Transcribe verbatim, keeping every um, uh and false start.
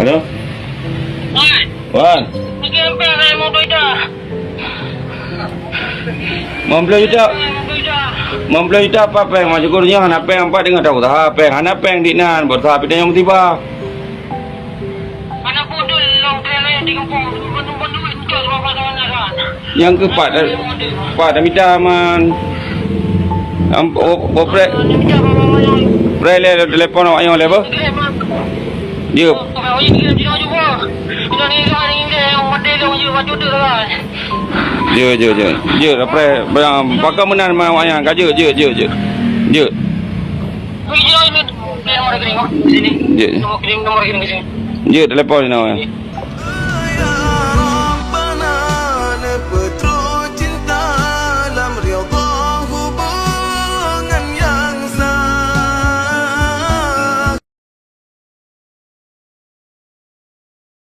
Halo? Wan. Bagi ampang saya mau beda. Lima belas juta. Lima belas juta apa peng? Mak syukur nyoe hana peng, empat dengan tahu usaha peng. Hana peng di nan, buat usaha pidang yang tiba. Mana bodoh long kena yang di kampung. Bukan duit, bukan duit, bukan duit, bukan duit. Nyang keu pat, pat dah mita man. Am, oh, oh, pre-, pre le telepon awak nyoe le apa? Jeup. Jeup, jeup, jeup. Jeup, jeup, jeup. Jeup, pre, barang pakon meunan man awak nyan. Ka jeup, jeup, jeup, jeup. Jeup. Jeup. Jeup, telepon awak nyan.